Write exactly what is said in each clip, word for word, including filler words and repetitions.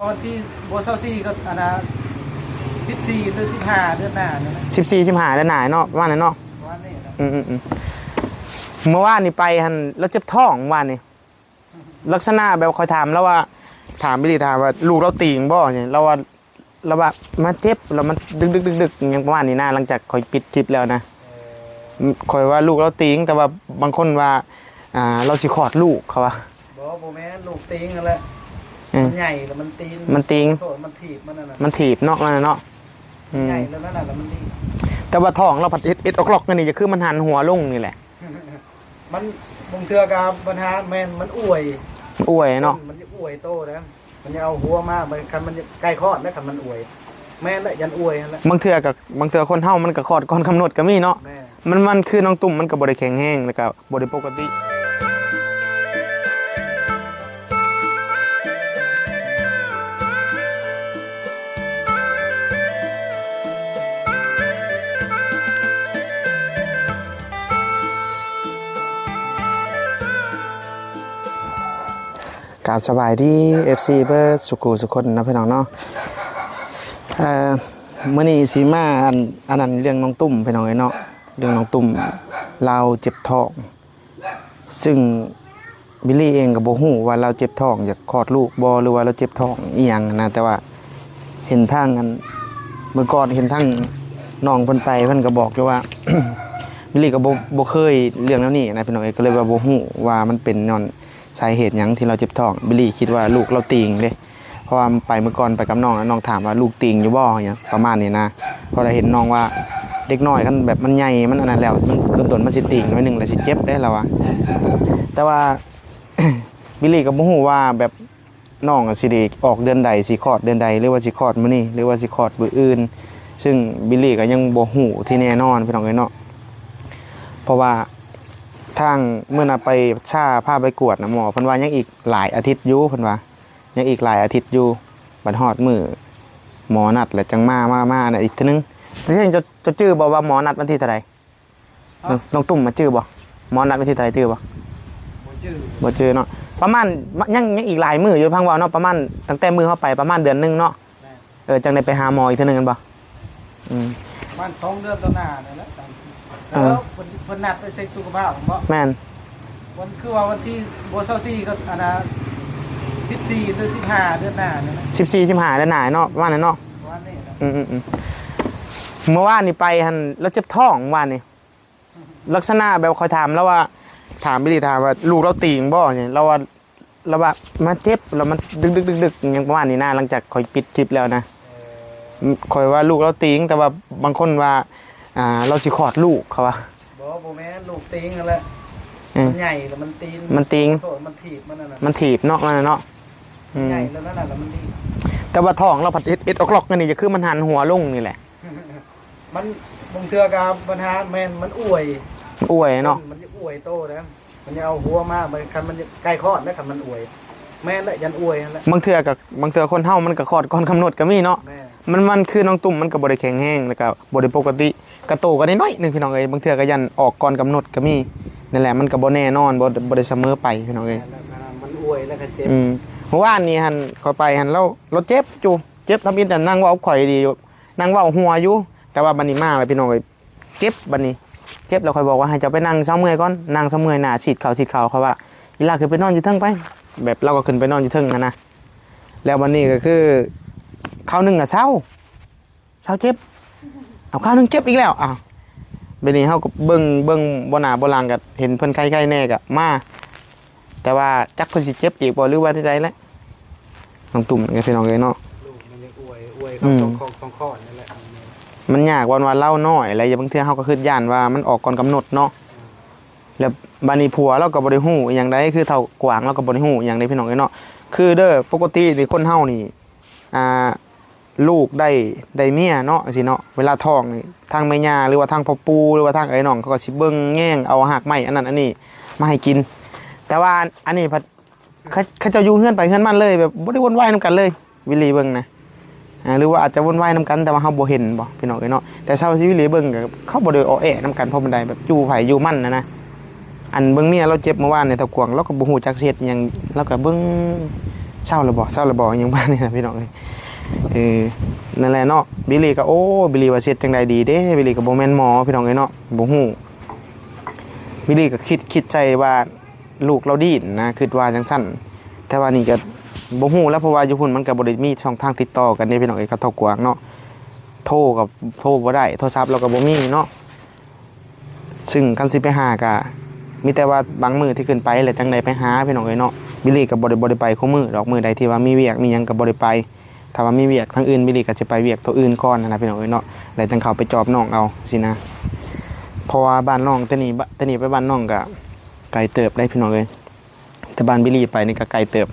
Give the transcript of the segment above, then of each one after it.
วันที่บ่ซาวสี่ก็อันน่ะสิบสี่หรือสิบห้าเดือนหน้านี่แหละสิบสี่ สิบห้าเดือนหน้าเนาะ ประมาณนั้นเนาะ ประมาณนี้นะ อืมอืมอืมเมื่อวานนี่ไปหั่น แล้วเจ็บท้องเมื่อวานนี่ ลักษณะแบบคอยถามแล้วว่า ถามบิลลี่ถามว่าลูกเราตีงบ่เนี่ยเราว่าเราว่ามาเจ็บแล้วมันดึกดึกดึกดึกอย่างประมาณนี้นะ หลังจากคอยปิดคลิปแล้วนะ เออ คอยว่าลูกเราตีง แต่ว่าบางคนว่า อ่า เราสิคลอดลูกเขาว่า บ่บ่แม่นลูกตีงนั่นแหละ อืม มันใหญ่แล้วมันตีง มันตีง โทษมันถีบมันนั่นน่ะ มันถีบเนาะนั่นน่ะเนาะ อืม ใหญ่แล้วนั่นน่ะแล้วมันตีง แต่ว่าท้องเราผัดเอ็ดเอ็ดออกล็อกกันนี่จะคือมันหันหัวลงนี่แหละ มันบางเทื่อกับปัญหาแม่นมันอวย อวยเนาะ มันจะอวยโตนะ มันจะเอาหัวมามันคันมันใกล้คลอดแล้วคันมันอวย แม่นแหละยันอวยนั่นแหละ บางเทื่อกับบางเทื่อคนเฮามันก็คลอดก่อนกำหนดก็มีเนาะ แม่น มันมันคือน้องตุ้มมันก็บ่ได้แข็งแรงแล้วก็บ่ได้ปกติ กราบสบายดี เอฟซี เบิดสุขุสุคนนะพี่น้องเนาะ เอ่อมื้อนี้สิมาอันอันนั้นเรื่องน้องตุ้มพี่น้องเอ้ยเนาะ เรื่องน้องตุ้มลาวเจ็บท้อง ซึ่งบิลลี่เองก็บ่ฮู้ว่าลาวเจ็บท้องอยากคลอดลูกบ่ หรือว่าลาวเจ็บท้องอีหยังนะ แต่ว่าเห็นทางอันเมื่อก่อนเห็นทางน้องเพิ่นไปเพิ่นก็บอกอยู่ว่า บิลลี่ก็บ่บ่เคยเรื่องแนวนี้นะพี่น้องเอ้ย ก็เลยว่าบ่ฮู้ว่ามันเป็นย้อนสาเหตุหยังที่ลาวเจ็บท้อง บิลลี่คิดว่าลูกลาวตีงเด้ เพราะว่าไปเมื่อก่อนไปกับน้องแล้วน้องถามว่าลูกตีงอยู่บ่เนี่ยประมาณนี้นะ พอได้เห็นน้องว่าเด็กน้อยคันแบบมันใหญ่มันอันนั้นแล้วมันโดนๆมันสิตีงหน่อยหนึ่งแล้วสิเจ็บได้แล้ววะ แต่ว่า บิลลี่ก็บ่ฮู้ว่าแบบน้องอะสิได้ออกเดือนใดสิคลอดเดือนใด หรือว่าสิคลอดมื้อนี้หรือว่าสิคลอดมื้ออื่น ซึ่งบิลลี่ก็ยังบ่ฮู้ที่แน่นอนพี่น้องเอ้ยเนาะ เพราะว่าทางมื้อน่ะไปชาพาไปกวดนะหมอเพิ่นว่ายังอีกหลายอาทิตย์อยู่เพิ่นว่า ยังอีกหลายอาทิตย์อยู่ บัดฮอดมื้อหมอนัดแล้วจังมา มา มาอันนั้นอีกเทื่อนึง แต่ที่จริงเจ้า เจ้าจื้อบ่ว่าหมอนัดวันที่เท่าใด ฮะ น้องตุ้มมาจื้อบ่ หมอนัดวันที่เท่าใดจื้อบ่ บ่จื้อ บ่จื้อเนาะ ประมาณ ยัง ยังอีกหลายมื้ออยู่พังเว้าเนาะ ประมาณตั้งแต่มื้อเฮาไปประมาณเดือนหนึ่งเนาะ แม่น เออ จังได้ไปหาหมออีกเทื่อนึงกันบ่ อืม ประมาณสองเดือนต่อหน้านั่นแหละ เออ แล้วเพิ่น เพิ่นนัดไปเช็คสุขภาพผมบ่ แม่น วัน คือว่าวันที่บ่ซาวสี่ก็อันน่ะสิบสี่หรือสิบห้าเดือนหน้านี่แหละสิบสี่ สิบห้าเดือนหน้าเนาะ ประมาณนั้นเนาะ ประมาณนี้นะ อืมอืมอืมเมื่อวานนี่ไปหั่น แล้วเจ็บท้องเมื่อวานนี่ ลักษณะแบบคอยถามแล้วว่า ถามบิลลี่ถามว่าลูกเราตีงบ่เนี่ยเราว่าเราว่ามาเจ็บแล้วมันดึกดึกดึกดึกอย่างประมาณนี้นะ หลังจากคอยปิดคลิปแล้วนะ เออ คอยว่าลูกเราตีง แต่ว่าบางคนว่า อ่า เราสิคลอดลูกเขาว่า บ่บ่แม่นลูกตีงนั่นแหละ อืม มันใหญ่แล้วมันตีง มันตีง โทษมันถีบมันนั่นน่ะ มันถีบเนาะนั่นน่ะเนาะ อืม ใหญ่แล้วนั่นน่ะแล้วมันตีง แต่ว่าท้องเราผัดเอ็ดเอ็ดออกล็อกกันนี่จะคือมันหันหัวลงนี่แหละ มันบางเทื่อกับปัญหาแม่นมันอวย อวยเนาะ มันจะอวยโตนะ มันจะเอาหัวมามันคันมันใกล้คลอดแล้วคันมันอวย แม่นแหละยันอวยนั่นแหละ บางเทื่อกับบางเทื่อคนเฮามันก็คลอดก่อนกำหนดก็มีเนาะ แม่น มันมันคือน้องตุ้มมันก็บ่ได้แข็งแรงแล้วก็บ่ได้ปกติ กระโตก็ได้น้อยหนึ่งพี่น้องเอ้ย บางเทื่อก็ยันออกก่อนกำหนดก็มี นั่นแหละมันก็บ่แน่นอนบ่บ่ได้เสมอไปพี่น้องเอ้ย แม่นแล้วมันอวยแล้วก็เจ็บ อืมเมื่อวานนี้หั่นข้อยไปหั่นแล้วเราเจ็บอยู่ เจ็บทำอิดแต่นั่งเว้าข่อยดีอยู่ นั่งเว้าหัวอยู่ แต่ว่าบัดนี้มาแล้วพี่น้องเอ้ย เจ็บบัดนี้ เจ็บแล้วข้อยบอกว่าให้เจ้าไปนั่งเซาเมื่อยก่อน นั่งเซาเมื่อยหน้าซีดเข่าซีดเข่า เขาว่า อีหล่าขึ้นไปนอนอยู่เทิงไป แบบเราก็ขึ้นไปนอนอยู่เทิงหั้นนะ แล้วบัดนี้ก็คือคราวหนึ่งอะเซา เซาเจ็บ เอาคราวหนึ่งเจ็บอีกแล้ว อ้าว บัดนี้เฮาก็เบิ่ง เบิ่งบ่หน้าบ่หลังก็เห็นเพิ่นไข้ๆแน่ก็มา แต่ว่าจักเพิ่นสิเจ็บอีกบ่หรือว่าใดๆแหละ น้องตุ้มกับพี่น้องเอ้ยเนาะ ลูกมันยังอวย อวยเขา อืม สองข้อสองข้อนี่แหละ มันยากวันว่าเล่าน้อยอะไรอย่างบางเทื่อเฮาก็คิดย่านว่ามันออกก่อนกำหนดเนาะ แล้วบัดนี้ผัวเราก็บ่ได้ฮู้อีหยังใด คือเฒ่ากวางเราก็บ่ได้ฮู้อีหยังใดพี่น้องเอ้ยเนาะ คือเด้อ ปกตินี่คนเฮานี่ อ่า ลูกได้ ได้เมียเนาะ จั่งซี้เนาะ เวลาท้องนี่ ทางแม่ย่า หรือว่าทางพ่อปู่ หรือว่าทางเอื้อยน้อง เขาก็สิเบิ่งแยงเอาหากไม้อันนั้นอันนี้มาให้กิน แต่ว่าอันนี้พัด เขา เขาเจ้าอยู่เฮือนไปเฮือนมันเลย แบบบ่ได้วุ่นวายนำกันเลย วิลลี่เบิ่งนะ อ่า หรือว่าอาจจะวุ่นวายนำกัน แต่ว่าเฮาบ่เห็นบ่ พี่น้องเอ้ยเนาะ แต่เซาวิลลี่เบิ่งก็เขาบ่ได้อ้อแอ้นำกัน เพราะมันได้แบบอยู่ไผอยู่มันนะนะ อันเบิ่งเมียเราเจ็บเมื่อวานนี่ เฒ่ากวาง เราก็บ่ฮู้จักสิเฮ็ดอิหยัง เราก็เบิ่ง เซาแล้วบ่ เซาแล้วบ่ อิหยังประมาณนี้นะพี่น้องเอ้ย เออ นั่นแหละเนาะ บิลลี่ก็ โอ้ บิลลี่ว่าสิเฮ็ดจั่งใดดีเด้ บิลลี่ก็บ่แม่นหมอพี่น้องเอ้ยเนาะ บ่ฮู้ บิลลี่ก็คิด คิดใส่ว่าลูกลาวดิ้นนะ คิดว่าจั่งซั้น แต่ว่านี่ก็บ่ฮู้แหล้ว เพราะว่าอยู่พุ้นมันก็บ่ได้มีช่องทางติดต่อกันเด้พี่น้องเอ้ย กับเฒ่ากวางเนาะ โทรก็โทรบ่ได้ โทรศัพท์ลาวก็บ่มีเนาะ ซึ่งคันสิไปหาก็มีแต่ว่าบางมื้อที่ขึ้นไปแหละจั่งได้ไปหาพี่น้องเอ้ยเนาะ บิลลี่ก็บ่ได้ บ่ได้ไปคู่มื้อดอก มื้อใดที่ว่ามีเวียกมีหยังก็บ่ได้ไป ถ้าว่ามีเวียกทางอื่น บิลลี่ก็สิไปเวียกตัวอื่นก่อนหั้นนะพี่น้องเอ้ยเนาะ แล้วจั่งเข้าไปจอบน้องเอาซี้นะ เพราะว่าบ้านน้องแต่นี่ บ- แต่นี่ไปบ้านน้องก็ไกลเติบได้พี่น้องเอ้ย แต่บ้านบิลลี่ไปนี่ก็ไกลเติบ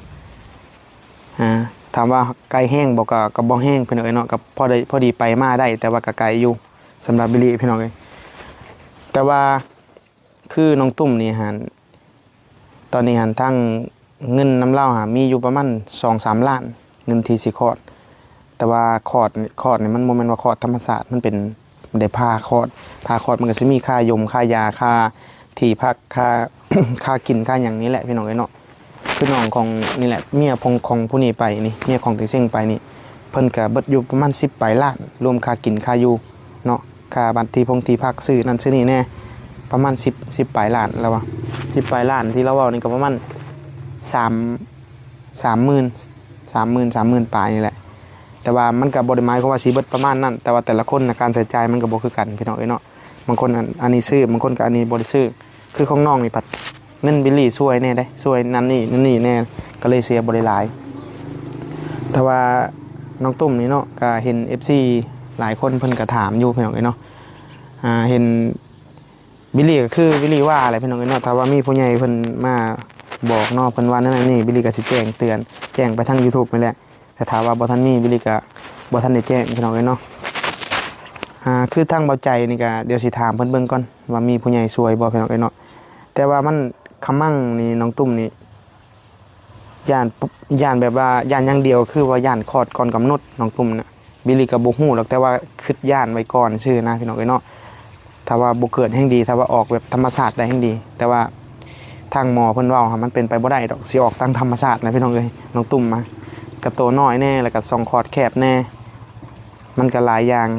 อ่า ถามว่าไกลแฮงบ่ ก็ ก็บ่แฮงพี่น้องเอ้ยเนาะ ก็พอได้ พอดีไปมาได้ แต่ว่าก็ไกลอยู่ สำหรับบิลลี่พี่น้องเอ้ย แต่ว่าคือน้องตุ้มนี่หั้น ตอนนี้หั้น ทั้งเงินนำลาวหั้น มีอยู่ประมาณสองสามล้าน เงินที่สิคลอด แต่ว่าคลอด คลอดนี่มันบ่แม่นว่าคลอดธรรมชาติ มันเป็นได้ผ่าคลอด ผ่าคลอดมันก็สิมีค่ายม ค่ายา ค่าที่พัก ค่า ค่ากิน ค่าหยังนี่แหละพี่น้องเอ้ยเนาะ คือน้องของนี่แหละ เมียของ ของผู้นี้ไปนี่ เมียของเต็งเซ็งไปนี่ เพิ่นก็เบิดอยู่ประมาณสิบปลายล้าน รวมค่ากิน ค่าอยู่เนาะ ค่าบัตรที่พงที่พัก ซื้อนั่นซื้อนี่แน่ ประมาณสิบ สิบปลายล้าน ลาวว่า สิบปลายล้านที่ลาวเว้านี่ก็ประมาณสาม สามหมื่น สามหมื่น สามหมื่นปลายนี่แหละ แต่ว่ามันก็บ่ได้หมายความว่าสิเบิดประมาณนั้น แต่ว่าแต่ละคนน่ะ การใช้จ่ายมันก็บ่คือกันพี่น้องเอ้ยเนาะ บางคนอัน อันนี้ซื้อ บางคนก็อันนี้บ่ได้ซื้อ คือของน้องนี่พัด เงินบิลลี่ช่วยแน่เด้ ช่วยนั่นนี่นั่นนี่แน่ ก็เลยเสียบ่ได้หลาย แต่ว่าน้องตุ้มนี่เนาะ ก็เห็น เอฟซี หลายคนเพิ่นก็ถามอยู่พี่น้องเอ้ยเนาะ อ่า เห็นบิลลี่ก็คือบิลลี่ว่าอะไรพี่น้องเอ้ยเนาะ ถ้าว่ามีผู้ใหญ่เพิ่นมาบอกเนาะ เพิ่นว่านั่นนี่ บิลลี่ก็สิแจ้งเตือน แจ้งไปทาง YouTube นี่แหละ แต่ถ้าว่าบ่ทันมี บิลลี่ก็บ่ทันได้แจ้งพี่น้องเอ้ยเนาะ อ่า คือทางเบาใจนี่ก็เดี๋ยวสิถามเพิ่นเบิ่งก่อน ว่ามีผู้ใหญ่ช่วยบ่พี่น้องเอ้ยเนาะ แต่ว่ามันขะมังนี่ น้องตุ้มนี่ ย่าน ย่านแบบว่า ย่านอย่างเดียว คือว่าย่านคลอดก่อนกำหนด น้องตุ้มน่ะ บิลลี่ก็บ่ฮู้ดอก แต่ว่าคิดย่านไว้ก่อนซื่อนะพี่น้องเอ้ยเนาะ ถ้าว่าบ่เกิดแฮ่งดี ถ้าว่าออกแบบธรรมชาติได้แฮ่งดี แต่ว่าทางหมอเพิ่นเว้าหั้น มันเป็นไปบ่ได้ดอก สิออกทางธรรมชาตินะพี่น้องเอ้ย น้องตุ้มอะ กะโตน้อยแน่ แล้วก็ช่องคลอดแคบแน่ มันก็หลายอย่าง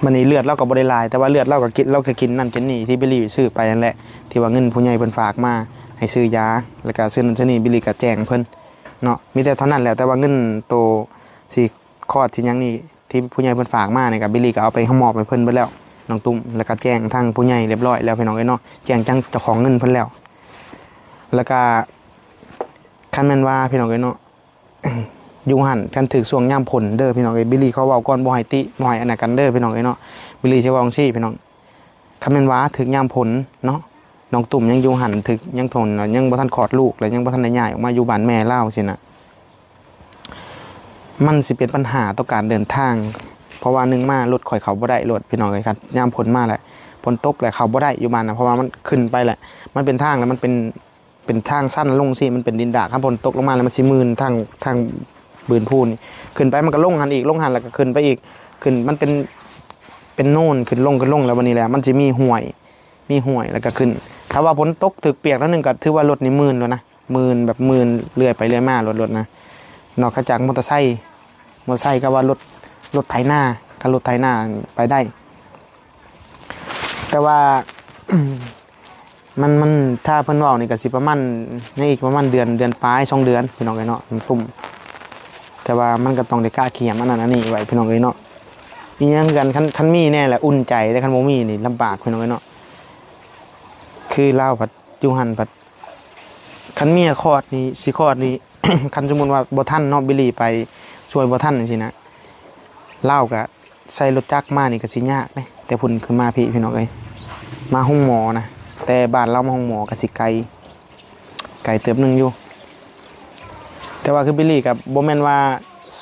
บัดนี้เลือดลาวก็บ่ได้หลาย แต่ว่าเลือดลาวก็กิน ลาวก็กินนั่นกินนี่ ที่บิลลี่ซื้อไปนั่นแหละ ที่ว่าเงินผู้ใหญ่เพิ่นฝากมาให้ซื้อยา แล้วก็ซื้อนั่นซื้อนี่ บิลลี่ก็แจ้งเพิ่นเนาะ มีแต่เท่านั้นแหละ แต่ว่าเงินโตสิคลอดสิหยังนี่ ที่ผู้ใหญ่เพิ่นฝากมานี่ก็ บิลลี่ก็เอาไปมอบให้เพิ่นเบิดแล้ว น้องตุ้ม แล้วก็แจ้งทางผู้ใหญ่เรียบร้อยแล้วพี่น้องเอ้ยเนาะ แจ้งทางเจ้าของเงินเพิ่นแล้ว แล้วก็คันแม่นว่าพี่น้องเอ้ยเนาะ อยู่หั่น คันถืกช่วงยามฝนเด้อพี่น้องเอ้ย บิลลี่ขอเว้าก่อน บ่ให้ติ บ่ให้อันนั้นกันเด้อพี่น้องเอ้ยเนาะ บิลลี่สิเว้าจั่งซี้พี่น้อง คันแม่นว่าถืกยามฝนเนาะ น้องตุ้มยังอยู่หั่น ถืกยังทน ยังบ่ทันคลอดลูก และยังบ่ทันได้ย้ายออกมาอยู่บ้านแม่ลาวซี้นะ มันสิเป็นปัญหาต่อการเดินทาง เพราะว่าหนึ่งมารถข่อยเข้าบ่ได้ รถพี่น้องเอ้ย คันยามฝนมาแหละ ฝนตกแหละ เข้าบ่ได้อยู่บ้านนะ เพราะว่ามันขึ้นไปแหละ มันเป็นทางแล้วมันเป็น เป็นทางชันลงซี้ มันเป็นดินดาก คันฝนตกลงมาแล้วมันสิมื่น ทาง ทางบืนพูนนี่ ขึ้นไปมันก็ลงหั่นอีก ลงหั่นแล้วก็ขึ้นไปอีก ขึ้น มันเป็น เป็นโนน ขึ้นลง ขึ้นลง แล้วบัดนี้แหละ มันสิมีห้วย มีห้วยแล้วก็ขึ้น ถ้าว่าฝนตกถืกเปียกแล้วหนึ่งก็ถือว่ารถนี่มื่นแล้วนะ มื่นแบบมื่นเรื่อยไปเรื่อยมารถ รถนะ นอกจากมอเตอร์ไซค์ มอเตอร์ไซค์ก็ว่ารถ รถไถนา คันรถไถนาไปได้ แต่ว่า มัน มัน ถ้าเพิ่นเว้านี่ก็สิประมาณ ในอีกประมาณเดือน เดือนปลาย สองเดือน พี่น้องเอ้ยเนาะ มันตุ้ม แต่ว่ามันก็ต้องได้กะเกียมอันนั้นอันนี้ไว้ พี่น้องเอ้ยเนาะ อีหยังคือกัน คัน คันมีแน่แหละอุ่นใจ แต่คันบ่มีนี่ลำบาก พี่น้องเอ้ยเนาะ คือลาวพัดอยู่หั่นพัด คันเมียคลอดนี่ สิคลอดนี่ คันสมมุติว่าบ่ทันเนาะ บิลลี่ไปช่วยบ่ทันจั่งซี้นะ ลาวก็ใส่รถจักรมานี่ก็สิยากเด้ แต่พุ้นคือมาพี้พี่น้องเอ้ย มาโรงหมอนะ แต่บ้านลาวมาโรงหมอก็สิไกล ไกลเติบหนึ่งอยู่ แต่ว่าคือบิลลี่ก็บ่แม่นว่า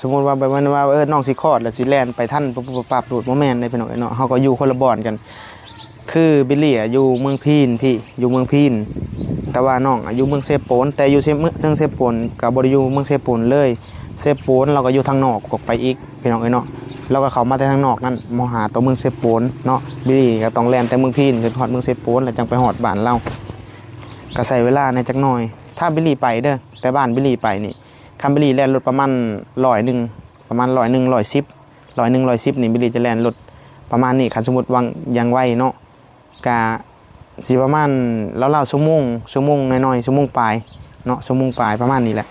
สมมุติว่าแบบแม่นว่า เออ น้องสิคลอดแล้วสิแล่นไปทันปุ๊บปุ๊บปั๊บปุ๊บ บ่แม่นเด้พี่น้องเอ้ยเนาะ เฮาก็อยู่คนละบ่อนกัน คือบิลลี่อะอยู่เมืองพีนพี้ อยู่เมืองพีน แต่ว่าน้องอะอยู่เมืองเซโปน แต่อยู่เซ เมืองเซโปนก็บ่ได้อยู่เมืองเซโปนเลย เซโปนลาวก็อยู่ทางนอกออกไปอีก พี่น้องเอ้ยเนาะ ลาวก็เข้ามาแต่ทางนอกนั่น มาหาตัวเมืองเซโปนเนาะ บิลลี่ก็ต้องแล่นแต่เมืองพีนขึ้นฮอดเมืองเซโปน แล้วจั่งไปฮอดบ้านลาว ก็ใช้เวลาแหน่จักหน่อย ถ้าบิลลี่ไปเด้อ แต่บ้านบิลลี่ไปนี่ คันบิลลี่แล่นรถประมาณร้อยหนึ่ง ประมาณร้อยหนึ่ง ร้อยสิบ ร้อยหนึ่ง ร้อยสิบ นี่ บิลลี่จะแล่นรถประมาณนี้ คันสมมุติว่าอย่างไวเนาะ กะสิประมาณราวๆชั่วโมง ชั่วโมงน้อยๆ ชั่วโมงปลายเนาะ ชั่วโมงปลายประมาณนี้แหละ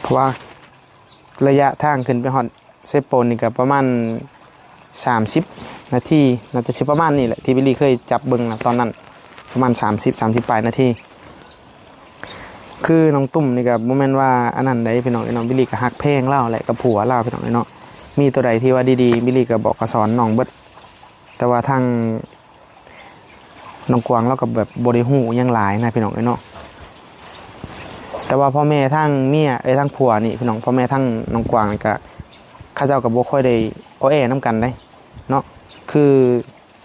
เพราะว่าระยะทางขึ้นไปฮอดเซโปนนี่ก็ประมาณสามสิบนาที น่าจะสิประมาณนี้แหละ ที่บิลลี่เคยจับเบิ่งนะตอนนั้น ประมาณสามสิบ สามสิบปลายนาที คือน้องตุ้มนี่ก็บ่แม่นว่าอันนั้นใด๋พี่น้องเอ้ยเนาะ บิลลี่ก็ฮักแพงลาวแหละ กับผัวลาวพี่น้องเอ้ยเนาะ มีตัวใดที่ว่าดีๆ บิลลี่ก็บอกก็สอนน้องเบิด แต่ว่าทางน้องกวางลาวก็แบบบ่ได้ฮู้หยังหลายนะพี่น้องเอ้ยเนาะ แต่ว่าพ่อแม่ทางเมีย เอ้ย ทางผัวนี่พี่น้อง พ่อแม่ทางน้องกวางนี่ก็ เขาเจ้าก็บ่ค่อยได้อ้อแอ้นำกันใด๋เนาะ คือ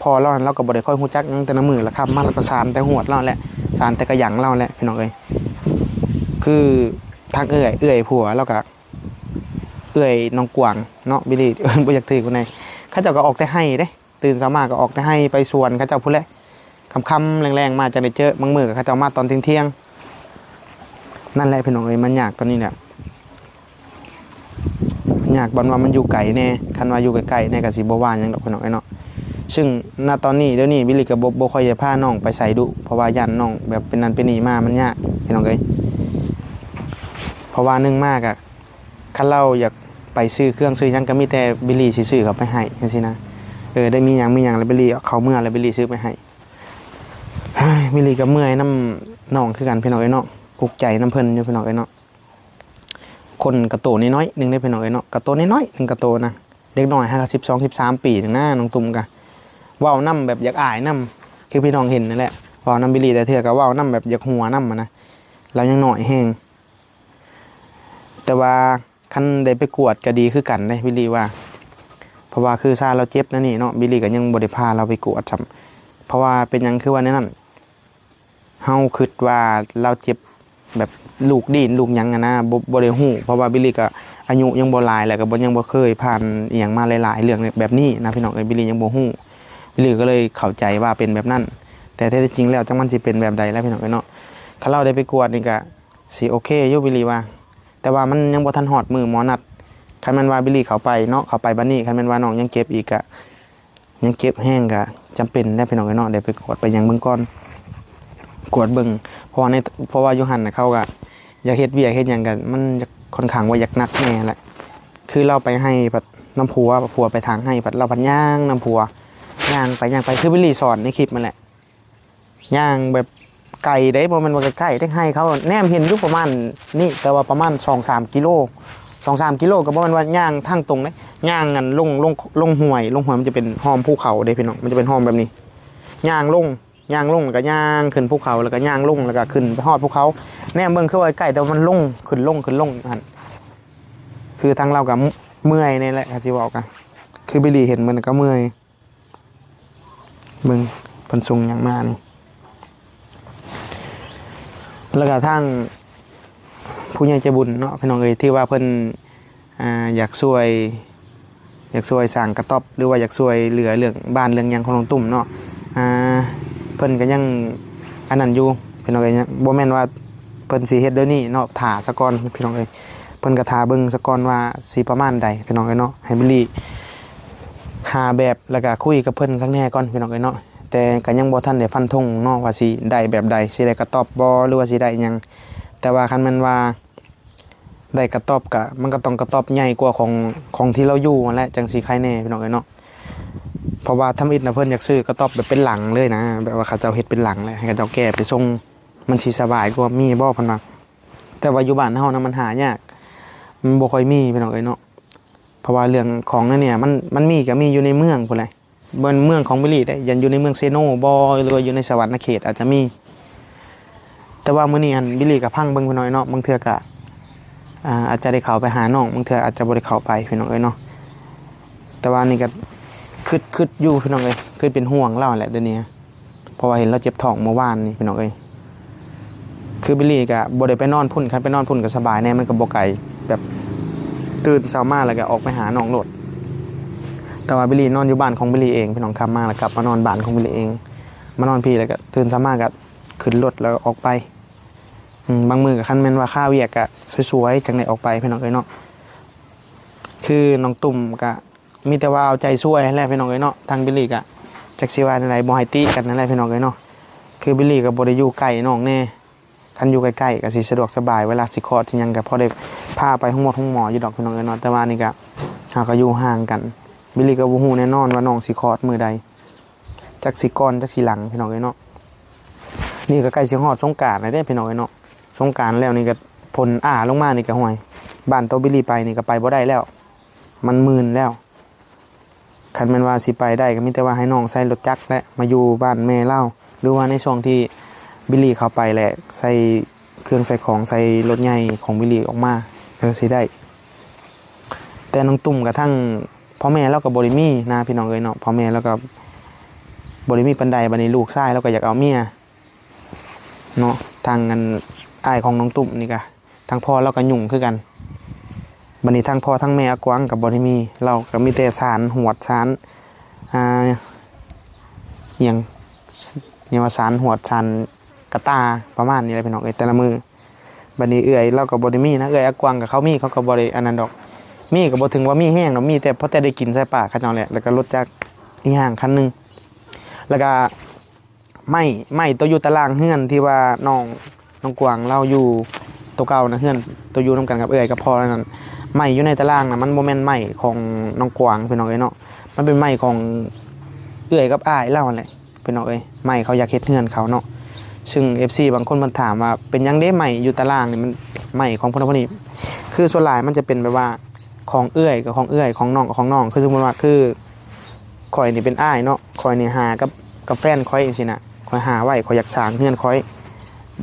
พ่อลาวนั่นลาวก็บ่ได้ค่อยฮู้จักหยัง แต่ละมื้อละค่ำมาลาวก็สานแต่ฮวดลาวแหละ สานแต่กะหยังลาวแหละพี่น้องเอ้ย คือทางเอื้อย เอื้อยผัวลาวก็ เอื้อยน้องกวางเนาะ บิลลี่ บ่อยากถือคนใด๋ เขาเจ้าก็ออกแต่ไฮ่เด้ ตื่นเช้ามาก็ออกแต่ไฮ่ไปสวนเขาเจ้าพู้นแหละ ค่ำๆแลงๆมาจั่งได้เจอ บางมื้อก็เขาเจ้ามาตอนเที่ยงๆ นั่นแหละพี่น้องเอ้ย มันยากตอนนี้แหละ ยากบ่อนว่ามันอยู่ไกลแน่ คันว่าอยู่ใกล้ๆแน่ก็สิบ่ว่าหยังดอกพี่น้องเอ้ยเนาะ ซึ่ง ณ ตอนนี้เดี๋ยวนี้บิลลี่ก็บ่ บ่ค่อยจะพาน้องไปไสดุ เพราะว่าย้านน้องแบบเป็นนั่นเป็นนี่มา มันยากพี่น้องเอ้ย เพราะว่าหนึ่งมาก็ คันลาวอยากไปซื้อเครื่องซื้อหยังก็มีแต่บิลลี่สิซื้อเข้าไปให้จั่งซี้นะ เออ ได้มีหยังมีหยังแล้วบิลลี่เอาเข้าเมือแล้วบิลลี่ซื้อไปให้ เฮ้ย บิลลี่ก็เมื่อยนำน้องคือกันพี่น้องเอ้ยเนาะ อุกใจนำเพิ่นอยู่พี่น้องเอ้ยเนาะ คนกะโตน้อยๆหนึ่งเด้พี่น้องเอ้ยเนาะ กะโตน้อยๆหนึ่งกะโตนะ เด็กน้อยห่างกันสิบสอง สิบสามปีหนึ่งนะ น้องตุ้มกะ เว้านำแบบอยากอายนำ คือพี่น้องเห็นนั่นแหละ เว้านำบิลลี่แต่เทื่อก็เว้านำแบบอยากหัวนำหั้นนะ ลาวยังน้อยแฮง แต่ว่าคันได้ไปกวดก็ดีคือกันเด้ บิลลี่ว่า เพราะว่าคือซาลาวเจ็บแนวนี้เนาะ บิลลี่ก็ยังบ่ได้พาลาวไปกวดซ้ำ เพราะว่าเป็นหยังคือว่าแนวนั้น เฮาคิดว่าลาวเจ็บแบบลูกดิ้นลูกหยังหั้นนะ บ่ บ่ได้ฮู้ เพราะว่าบิลลี่ก็อายุยังบ่หลาย แล้วก็บ่ ยังบ่เคยผ่านอิหยังมาหลายๆเรื่องแบบนี้นะพี่น้องเอ้ย บิลลี่ยังบ่ฮู้ บิลลี่ก็เลยเข้าใจว่าเป็นแบบนั้น แต่แท้จริงแล้วจักมันสิเป็นแบบใด๋แล้วพี่น้องเอ้ยเนาะ คันลาวได้ไปกวดนี่ก็สิโอเคอยู่ บิลลี่ว่า แต่ว่ามันยังบ่ทันฮอดมื้อหมอนัด คันแม่นว่าบิลลี่เข้าไปเนาะ เข้าไปบัดนี้ คันแม่นว่าน้องยังเจ็บอีกก็ ยังเจ็บแฮงก็จำเป็นแหละพี่น้องเอ้ยเนาะ ได้ไปกวดไปหยังเบิ่งก่อน กวดเบิ่ง เพราะว่าใน เพราะว่าอยู่หั่นน่ะเขาก็อยากเฮ็ดเวียกเฮ็ดหยังก็ มันอยาก ค่อนข้างว่าอยากหนักแน่แหละ คือลาวไปไฮ่พัดนำผัว ผัวไปถางไฮ่พัด ลาวพัดย่างนำผัว ย่างไปย่างไป คือบิลลี่สอนในคลิปนั่นแหละ ย่างแบบไกลเด้ บ่แม่นว่าใกล้ๆเด้ ไฮ่เขาแนมเห็นอยู่ประมาณนี้ แต่ว่าประมาณสองสามกิโล สองสามกิโลก็บ่แม่นว่าย่างทางตรงเด้ ย่างอันลง ลง ลงห้วย ลงห้วยมันจะเป็นฮอมภูเขาเด้พี่น้อง มันจะเป็นฮอมแบบนี้ ย่างลง ย่างลงแล้วก็ย่างขึ้นภูเขา แล้วก็ย่างลงแล้วก็ขึ้นไปฮอดภูเขา แนมเบิ่งคือว่าใกล้ แต่ว่ามันลง ขึ้นลง ขึ้นลงหั่น คือทางลาวก็เมื่อยนี่แหละ คันสิเว้าก็ คือบิลลี่เห็นมันก็เมื่อย เบิ่งเพิ่นส่งหยังมานี่ แล้วก็ทางผู้ใหญ่ใจบุญเนาะพี่น้องเอ้ย ที่ว่าเพิ่น อ่า อยากช่วย อยากช่วยสร้างกระต๊อบ หรือว่าอยากช่วยเหลือเรื่องบ้านเรื่องหยังของน้องตุ้มเนาะ อ่า เพิ่นก็ยังอันนั้นอยู่พี่น้องเอ้ย ยังบ่แม่นว่าเพิ่นสิเฮ็ดเดี๋ยวนี้เนาะ ท่าซะก่อนพี่น้องเอ้ย เพิ่นก็ท่าเบิ่งซะก่อนว่าสิประมาณใดพี่น้องเอ้ยเนาะ ให้บิลลี่หาแบบแล้วก็คุยกับเพิ่นคักแน่ก่อนพี่น้องเอ้ยเนาะ แต่ก็ยังบ่ทันได้ฟันธงเนาะว่าสิได้แบบใด สิได้กระต๊อบบ่ หรือว่าสิได้หยัง แต่ว่าคันแม่นว่าได้กระต๊อบก็ มันก็ต้องกระต๊อบใหญ่กว่าของ ของที่ลาวอยู่หั้นแหละ จั่งสิไคแน่พี่น้องเอ้ยเนาะ เพราะว่าทำอิฐน่ะเพิ่นอยากซื้อกระต๊อบแบบเป็นหลังเลยนะ แบบว่าเขาเจ้าเฮ็ดเป็นหลังเลย ให้เขาเจ้าแก่ไปส่ง มันสิสบายกว่า มีบ่เพิ่นว่า แต่ว่าอยู่บ้านเฮานะมันหายาก มันบ่ค่อยมีพี่น้องเอ้ยเนาะ เพราะว่าเรื่องของแนวเนี่ยมัน มันมีก็มีอยู่ในเมืองพู้นแหละ บ่แม่นเมืองของบิลลี่เด้ อย่างอยู่ในเมืองเซโนบ่ หรือว่าอยู่ในสะหวัรณเขตอาจจะมี แต่ว่ามื้อนี้หั่นบิลลี่ก็พังเบิ่งพี่น้องเนาะ บางเทื่อก็ อ่า อาจจะได้เข้าไปหาน้อง บางเทื่ออาจจะบ่ได้เข้าไปพี่น้องเอ้ยเนาะ แต่ว่านี่ก็คิด คิดอยู่พี่น้องเอ้ย คิดเป็นห่วงลาวแหละเดี๋ยวนี้ เพราะว่าเห็นลาวเจ็บท้องเมื่อวานนี่พี่น้องเอ้ย คือบิลลี่ก็บ่ได้ไปนอนพุ้น คันไปนอนพุ้นก็สบายแน่ มันก็บ่ไกล แบบตื่นเช้ามาแล้วก็ออกไปหาน้องโลด แต่ว่าบิลลี่นอนอยู่บ้านของบิลลี่เองพี่น้อง ขับมาแล้วกลับมานอนบ้านของบิลลี่เอง มานอนพี้แล้วก็ตื่นเช้ามาก็ขึ้นรถแล้วออกไป อืมบางมื้อก็คันแม่นว่าคาเวียกก็สวยๆจั่งได้ออกไปพี่น้องเอ้ยเนาะ คือน้องตุ้มก็มีแต่ว่าเอาใจช่วยหั้นแหละพี่น้องเอ้ยเนาะ ทางบิลลี่ก็จักสิว่าแนวใด บ่ให้ติกันหั้นแหละพี่น้องเอ้ยเนาะ คือบิลลี่ก็บ่ได้อยู่ใกล้น้องแน่ คันอยู่ใกล้ๆก็สิสะดวกสบาย เวลาสิคลอดสิหยังก็พอได้พาไปโรงหมอโรงหมออยู่ดอกพี่น้องเอ้ยเนาะ แต่ว่านี่ก็เฮาก็อยู่ห่างกัน บิลลี่ก็บ่ฮู้แน่นอนว่าน้องสิคลอดมื้อใด จักสิก่อนจักสิหลังพี่น้องเอ้ยเนาะ นี่ก็ใกล้สิฮอดสงกรานต์แล้วเด้พี่น้องเอ้ยเนาะ สงกรานต์แล้วนี่ก็ฝนอ้าลงมานี่ก็ห่วย บ้านโตบิลลี่ไปนี่ก็ไปบ่ได้แล้ว มันมื่นแล้ว คันแม่นว่าสิไปได้ก็มีแต่ว่าให้น้องใส่รถจักรและมาอยู่บ้านแม่ลาว หรือว่าในช่วงที่บิลลี่เข้าไปแหละ ใส่เครื่องใส่ของใส่รถใหญ่ของบิลลี่ออกมา เออ สิได้ แต่น้องตุ้มกะทั้งพ่อแม่ลาวก็บ่ได้มีนะพี่น้องเอ้ยเนาะ พ่อแม่ลาวก็บ่ได้มีปานใด บัดนี้ลูกชายลาวก็อยากเอาเมียเนาะ ทางอันอ้ายของน้องตุ้มนี่กะ ทางพ่อลาวก็ยุ่งคือกัน บัดนี้ทางพ่อทางแม่อากวางก็บ่ได้มี ลาวก็มีแต่สานหวดสาน อ่า อิหยัง อิหยังว่าสานหวดสานกะต่าประมาณนี้แหละพี่น้องเอ้ย แต่ละมื้อ บัดนี้เอื้อยลาวก็บ่ได้มีนะ เอื้อยอากวางก็เขามี เขาก็บ่ได้อันนั้นดอก มีก็บ่ถึงว่ามีแฮงดอก มีแต่พอแต่ได้กินใส่ปากเขาเจ้าแหละ แล้วก็รถจักรอีหยังคันหนึ่ง แล้วก็ไม้ ไม้โตอยู่ตารางเฮือนที่ว่าน้อง น้องกวางลาวอยู่โตเก่านะ เฮือนโตอยู่นำกันกับเอื้อยกับพ่อนั่น ไม้อยู่ในตารางน่ะมันบ่แม่นไม้ของน้องกวางพี่น้องเอ้ยเนาะ มันเป็นไม้ของเอื้อยกับอ้ายลาวนั่นแหละพี่น้องเอ้ย ไม้เขาอยากเฮ็ดเฮือนเขาเนาะ ซึ่ง เอฟซี บางคนเพิ่นถามว่าเป็นหยังเด้ไม้อยู่ตารางนี่ มันไม้ของพ่อพ่อนี่ คือส่วนหลายมันจะเป็นแบบว่าของเอื้อยกับของเอื้อย ของน้องกับของน้อง คือสมมุติว่าคือ ข้อยนี่เป็นอ้ายเนาะ ข้อยนี่หากับ กับแฟนข้อยจั่งซี้นะ ข้อยหาไว้ ข้อยอยากสร้างเฮือนข้อย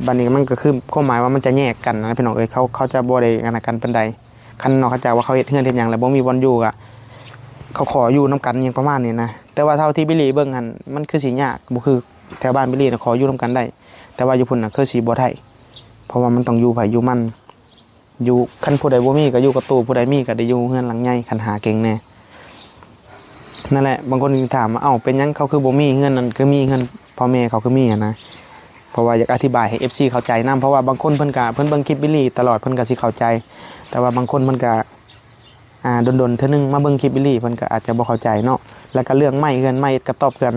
บัดนี้มันก็คือความหมายว่ามันจะแยกกันนะพี่น้องเอ้ย เขา เขาจะบ่ได้อันนั้นกันปานใด คันนอกจากว่าเขาเฮ็ดเฮือนเฮ็ดหยังแล้วบ่มีบ่อนอยู่ก็ เขาขออยู่นำกันอิหยังประมาณนี้นะ แต่ว่าเท่าที่บิลลี่เบิ่งหั่น มันคือสิยาก บ่คือแถวบ้านบิลลี่นะ ขออยู่นำกันได้ แต่ว่าอยู่พุ้นน่ะคือสิบ่ได้ เพราะว่ามันต้องอยู่ไผอยู่มัน อยู่ คันผู้ใดบ่มีก็อยู่กับตู้ ผู้ใดมีก็ได้อยู่เฮือนหลังใหญ่ คันหาเก่งแน่ นั่นแหละ บางคนถามว่า เอ้า เป็นหยังเขาคือบ่มีเฮือนนั่น คือมีเฮือนพ่อแม่เขาคือมีหั้นนะ เพราะว่าอยากอธิบายให้ เอฟซี เข้าใจนำ เพราะว่าบางคนเพิ่นก็ เพิ่นเบิ่งคลิปบิลลี่ตลอด เพิ่นก็สิเข้าใจ แต่ว่าบางคนเพิ่นก็ อ่า ดนๆเทื่อนึงมาเบิ่งคลิปบิลลี่ เพิ่นก็อาจจะบ่เข้าใจเนาะ แล้วก็เรื่องไม้เฮือนไม้กระต๊อบเฮือน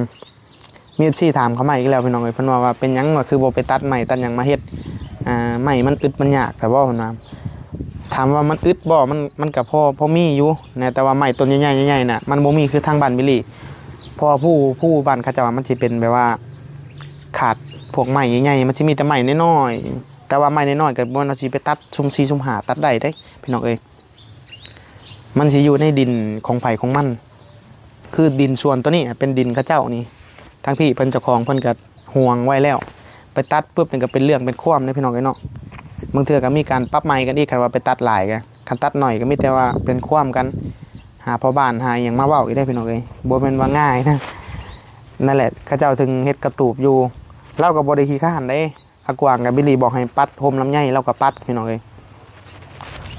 มี เอฟซี ถามเข้ามาอีกแล้วพี่น้องเอ้ย เพิ่นว่า ว่าเป็นหยังว่าคือบ่ไปตัดไม้ตัดหยังมาเฮ็ด อ่า ไม้มันอึดมันยากแต่บ่ เพิ่นว่า ถามว่ามันอึดบ่ มัน มันก็พอ พอมีอยู่นะ แต่ว่าไม้ต้นใหญ่ๆใหญ่ๆน่ะ มันบ่มีคือทางบ้านบิลลี่ เพราะว่าภู ภูบ้านเขาเจ้ามันสิเป็นแบบว่า ขาดพวกไม้ใหญ่ๆ มันสิมีแต่ไม้น้อยๆ แต่ว่าไม้น้อยๆก็บ่แม่นว่าสิไปตัดซุ่มสี่ซุ่มห้าตัดได้เด้ พี่น้องเอ้ย มันสิอยู่ในดินของไผของมัน คือดินส่วนตัวนี้เป็นดินเขาเจ้านี่ ทางพี่เพิ่นเจ้าของเพิ่นก็ห่วงไว้แล้ว ไปตัดปุ๊บนี่ก็เป็นเรื่องเป็นความเด้พี่น้องเอ้ยเนาะ บางเทื่อก็มีการปรับใหม่กันอีก คันว่าไปตัดหลายก็ คันตัดหน่อยก็มีแต่ว่าเป็นความกัน หาพ่อบ้านหาอิหยังมาเว้าอีกได้พี่น้องเอ้ย บ่แม่นว่าง่ายนะ นั่นแหละ เขาเจ้าถึงเฮ็ดกระตูบอยู่ ลาวก็บ่ได้ขี้คร้านเด้ อากวางกับบิลลี่บอกให้ปัดโฮมลำไย ลาวก็ปัดพี่น้องเอ้ย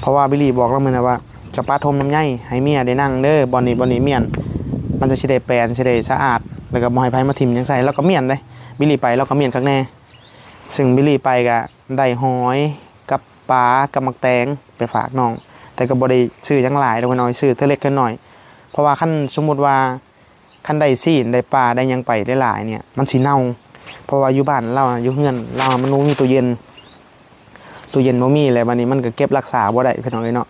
เพราะว่าบิลลี่บอกลาวมื้อนั้นว่า จะปัดโฮมลำไยให้เมียได้นั่งเด้อ บ่อนนี้ บ่อนนี้เมียน มันจะสิได้แปลน สิได้สะอาด แล้วก็บ่ให้ไผมาถิ่มหยังใส่ ลาวก็เมียนเด้ บิลลี่ไป ลาวก็เมียนคักแน่ ซึ่งบิลลี่ไปก็ได้หอยกับปลากับหมากแตงไปฝากน้อง แต่ก็บ่ได้ซื้อหยังหลายดอกพี่น้อง ซื้อเทื่อเล็กเทื่อน้อย เพราะว่าคันสมมุติว่า คันได้ซี้นได้ปลาได้หยังไปหลายๆเนี่ย มันสิเน่า เพราะว่าอยู่บ้านลาวน่ะ อยู่เฮือนลาวมันบ่มีตู้เย็น ตู้เย็นบ่มี แล้วบัดนี้มันก็เก็บรักษาบ่ได้พี่น้องเอ้ยเนาะ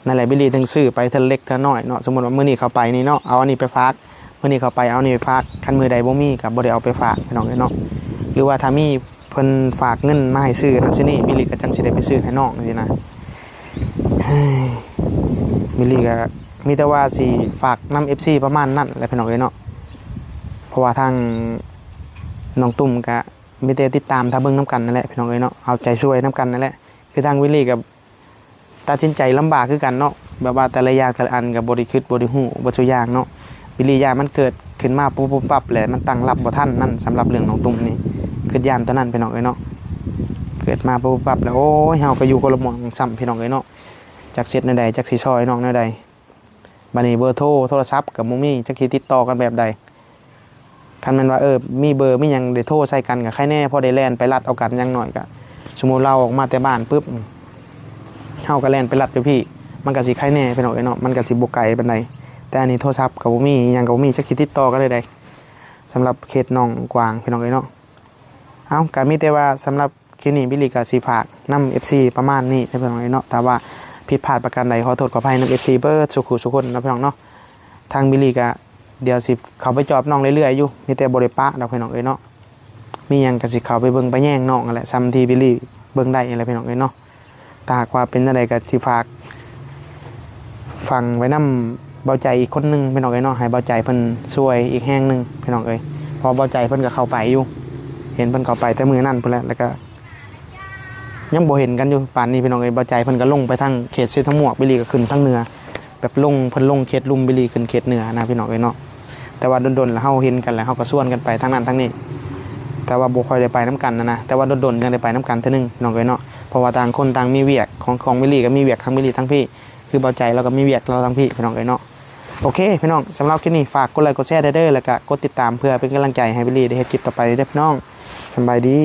นั่นแหละบิลลี่ถึงซื้อไปเทื่อเล็กเทื่อน้อยเนาะ สมมุติว่ามื้อนี้เข้าไปนี่เนาะ เอาอันนี้ไปฝาก มื้อนี้เข้าไปเอาอันนี้ไปฝาก คันมื้อใดบ่มีก็บ่ได้เอาไปฝากพี่น้องเอ้ยเนาะ หรือว่าถ้ามีเพิ่นฝากเงินมาให้ซื้อนั่นซื้อนี่ บิลลี่ก็จั่งสิได้ไปซื้อให้น้องจั่งซี้นะ เฮ้ย บิลลี่ก็มีแต่ว่าสิฝากนำ เอฟซี ประมาณนั้นแหละพี่น้องเอ้ยเนาะ เพราะว่าทางน้องตุ้มก็มีแต่ติดตามถ้าเบิ่งนำกันนั่นแหละพี่น้องเอ้ยเนาะ เอาใจช่วยนำกันนั่นแหละ คือทางบิลลี่ก็ตัดสินใจลำบากคือกันเนาะ แบบว่าแต่ละอย่างแต่ละอันก็บ่ได้คิดบ่ได้ฮู้บ่ซุอย่างเนาะ บิลลี่ย่านมันเกิดขึ้นมาปุ๊บปุ๊บปั๊บแหละ มันตั้งรับบ่ทันนั่น สำหรับเรื่องน้องตุ้มนี่ คิดย่านตอนนั้นพี่น้องเอ้ยเนาะ เกิดมาปุ๊บปุ๊บปั๊บแล้ว โอ้ย เฮาก็อยู่คนละหม่องซ้ำพี่น้องเอ้ยเนาะ จักสิเฮ็ดแนวใด จักสิซอยน้องแนวใด บัดนี้เบอร์โทร โทรศัพท์ก็บ่มี จักสิติดต่อกันแบบใด คันแม่นว่า เออ มีเบอร์มีหยังได้โทรใส่กันก็ใครแน่ พอได้แล่นไปลัดเอากัน อย่างน้อยก็ สมมุติลาวออกมาแต่บ้านปุ๊บ เฮาก็แล่นไปลัดอยู่พี้ มันก็สิไคแหน่พี่น้องเอ้ยเนาะ มันก็สิบ่ไกลปานใด แต่อันนี้โทรศัพท์ก็บ่มี อิหยังก็บ่มี จักสิติดต่อกันได้ใด สำหรับเคสน้องกวางพี่น้องเอ้ยเนาะ เอ้า ก็มีแต่ว่าสำหรับคลิปนี้บิลลี่ก็สิฝากนำ เอฟซี ประมาณนี้นะพี่น้องเอ้ยเนาะ ถ้าว่าผิดพลาดประการใดขอโทษขออภัยนำ เอฟซี เบิดสู่คู่สู่คนนะพี่น้องเนาะ ทางบิลลี่ก็เดี๋ยวสิเข้าไปจอบน้องเรื่อยๆอยู่ มีแต่บ่ได้ปะดอกพี่น้องเอ้ยเนาะ มีหยังก็สิเข้าไปเบิ่งไปแยงน้องนั่นแหละ ส่ำที่บิลลี่เบิ่งได้นั่นแหละพี่น้องเอ้ยเนาะ ถ้าหากว่าเป็นจั่งใดก็สิฝาก ฝังไว้นำเบาใจอีกคนหนึ่งพี่น้องเอ้ยเนาะ ให้เบาใจเพิ่นช่วยอีกแฮงหนึ่งพี่น้องเอ้ย เพราะเบาใจเพิ่นก็เข้าไปอยู่ เห็นเพิ่นเข้าไปแต่มื้อนั้นพุ้นแหละ แล้วก็ยังบ่เห็นกันอยู่ปานนี้พี่น้องเอ้ย เบาใจเพิ่นก็ลงไปทางเขตเซโตมวก บิลลี่ก็ขึ้นทางเหนือ แบบลง เพิ่นลงเขตลุ่ม บิลลี่ขึ้นเขตเหนือนะพี่น้องเอ้ยเนาะ แต่ว่าโดนๆแล้วเฮาเห็นกันแล้วเฮาก็ชวนกันไปทางนั้นทางนี้ แต่ว่าบ่ค่อยได้ไปนำกันนะนะ แต่ว่าโดนๆจั่งได้ไปนำกันเทื่อหนึ่งพี่น้องเอ้ยเนาะ เพราะว่าต่างคนต่างมีเวียก ของ ของบิลลี่ก็มีเวียกทางบิลลี่ทางพี้ คือเบาใจลาวก็มีเวียกลาวทางพี้พี่น้องเอ้ยเนาะ โอเคพี่น้อง สำหรับคลิปนี้ฝากกดไลค์กดแชร์ได้เด้อ แล้วก็กดติดตามเพื่อเป็นกำลังใจให้บิลลี่ได้เฮ็ดคลิปต่อไปเด้อพี่น้อง สำบายดี